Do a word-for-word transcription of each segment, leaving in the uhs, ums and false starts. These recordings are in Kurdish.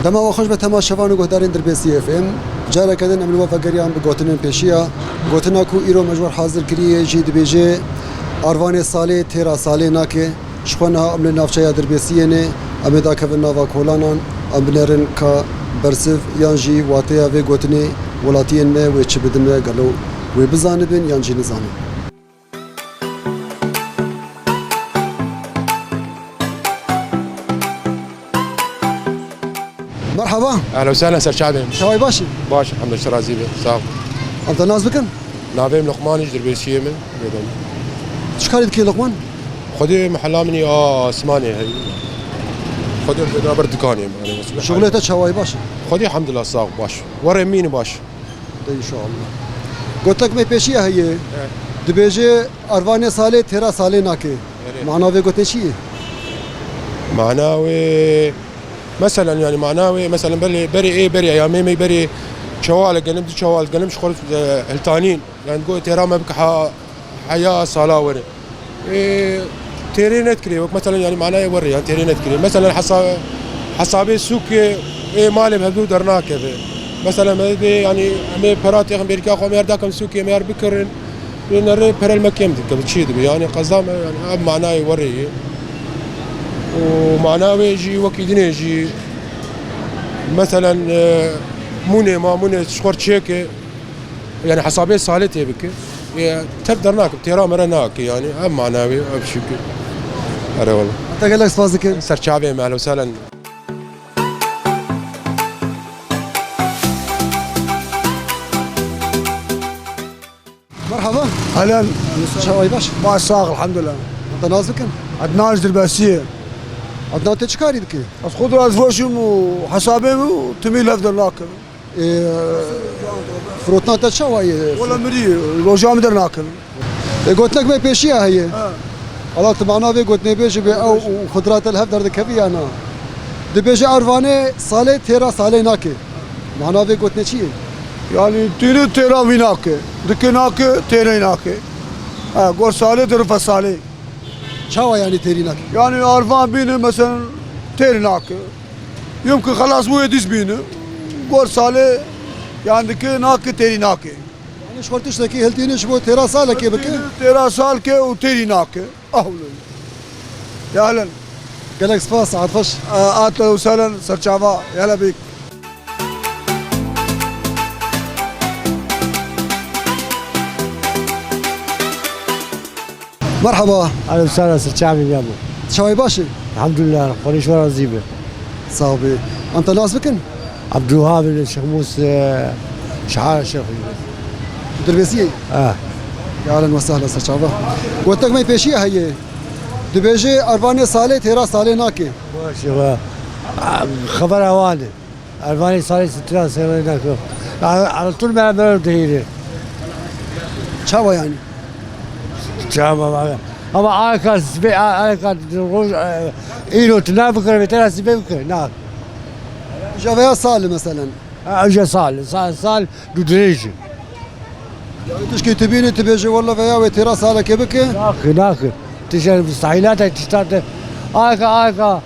Dema we xweş be temaşevan û guhdarên Dirbêsiyê F M. Careke din em li we vegeriyan bi gotinên pêşiya. Gotina ku îro me ji we re hazir kiriye jî dibêje, Arvanê salê têra salê nake. Ji xwe niha em li navçeya Dirbêsiyê ne, em ê dakevin nava kolanan, em binêrin ka bersiv yan jî wateya vê gotinê welatiyên me wê çi bidin me, gelo wê bizanibin yan jî nizanin. Merhaba. Ehlen we sehlen, serçavê. Çaway baş î? Baş, elhamdülillah, razî be. Sağ ol. Em te nas bikin? Navê min Luqman, ji Dirbêsiyê me. Çi karî dikî Luqman? Xwedê mehela min a Asmanê heyî. Xwedê beraber dikanê me. Şuxulê te çaway baş î? Xwedê elhamdülillah, sağ ol, baş. Werê mînî baş. De inşallah. Gotek me pêşiya heye. Evet. Dibêje Arvanê salê têra salê nake. Evet. Mana vê gotinê çi ye? Mana wê, meselen, yani mana wê, meselen, belê, berê ê, berê ya mêmê berê çewal gelim, du çewal gelim, ji xwe, e, hiltanîn. Yani go têra me bike ha, heya sala were. Ê, têrê nedikirê, wek meselen, yani manayê were, yani têrê nedikirê. Meselen hesa-, hesabê sûkê, ê, malê bi hevdû dernakeve. Meselen me dê, yani em ê pera têxin bêrîka xwe, em ê her dakim sûkê, em ê her bikirin. Ê, nerê pere li me kêm dike, çi dibe? Yani qezda me, yani ev manayê were ye. Û mana wê jî wekî dinê jî, meselen, e, mûnê ma, mûnê ji xwe çêke, yani hesabê salê tê bike. Ê, tev dernake, têra mere nake, yani ev mana wê, ev şikir. Erewala. Te gelek spas dikim. Serçavê me, ehlen we sehlen. Merhaba. Alen. Çaway baş? Baş, sağ ol, elhamdülillah. Te nas bikin? Adnan ji Dirbêsiyê. Adnan, te çi karî dikî? Ez xwe dirazî û hesabê min û timî lev dernakim. Ê, firotina te çawa ye? Wela mirî, roja min dernakim. Ê, gotinek me pêşiya heye. Ha. Ala tu mana vê gotinê bêjî bê ew û xudra te li hev derdikevî ya na? Dibêje Arvanê salê têra salê nake. Mana vê gotinê çi ye? Yani tîni têra wî nake. Dike nake, têrê nake. Ha, gor salê dirife salê. Çawa yani têrî nake? Yani Arvan bîne, meselen, têrî nake. Yum ki xelas bûye dîs bîne. Gor salê, yani dike nake, têrî nake. Yani ji xwe tiştekî hiltîne ji bo têra salekê bike? Têra salke û têrî nake. Ahulê. Ya helen. Gelek spas, saet xweş. Ahlen we sehlen, serçava, ya lebîk. Merhaba. Ehlen we sehlen, serçavê ya bo. Çawê baş e? Elhamdülillah, Xwedê ji we razî be. Sağ ol. Em te nas bikin? Abdulwahab bin Şêxmûs, e, Şehara Şêxû. Dirbêsiyê? Ah. Ya ehlen we sehlen, serçava. Gotek me pêşiya heye. Dibêje Arvanê salê têra salê nake. Baş e, va. Xebera wan e. Arvanê salê têra salê nake. Ala tûl me, me dihîre. Çawa yani? Çawa, va. Ama aka sibê, a-, aka roj, e, îro tu nabikire, vê têra sibê bikire. Na. Îja veya sal, meselen. Ha, îja sal, sal, sal du dirêj e. Yani tişkî tu bînî, tu bêjî, "Walla veya wê têra salekê bike." Nake, nake. Tişt mustahîlat e, tişta te. Aka, aka.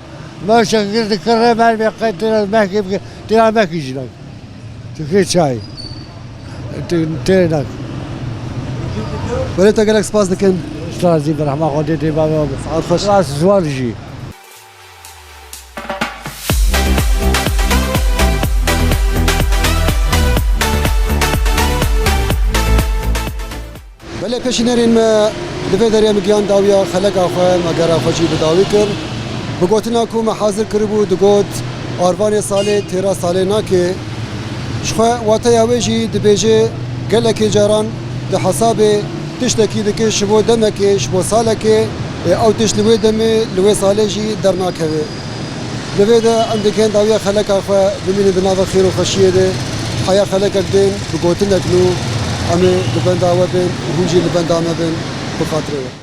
Meşe girdi kire, mermê qey têra mehkê bike, têra mehkê jî nake. Tu kê çay. Tu, têra nake. Belê, te gelek spas dikin. Spas, zî bi rehma Xwedê tê bavê. Saet xweş. Rast ziwan jî. Belê pêşînerên me, li vê derê me gihan dawiya xeleka xwe, me gera xwe jî bi dawî kir. Bi gotina ku me hazir kiribû, digot, "Arvanê salê têra salê nake." Ji xwe wateya wê jî dibêje, gelekê caran di hesabê tiştekî dike ji bo demekê, ji bo salekê, ê ew tişt li wê demê, li wê salê jî dernakeve. Li vê de em dikin dawiya xeleka xwe bimînin di nava xêr û xweşiyê de. Heya xelekek din bi gotinek nû em ê li benda we bin û hûn jî li benda me bin, bi xatirê we.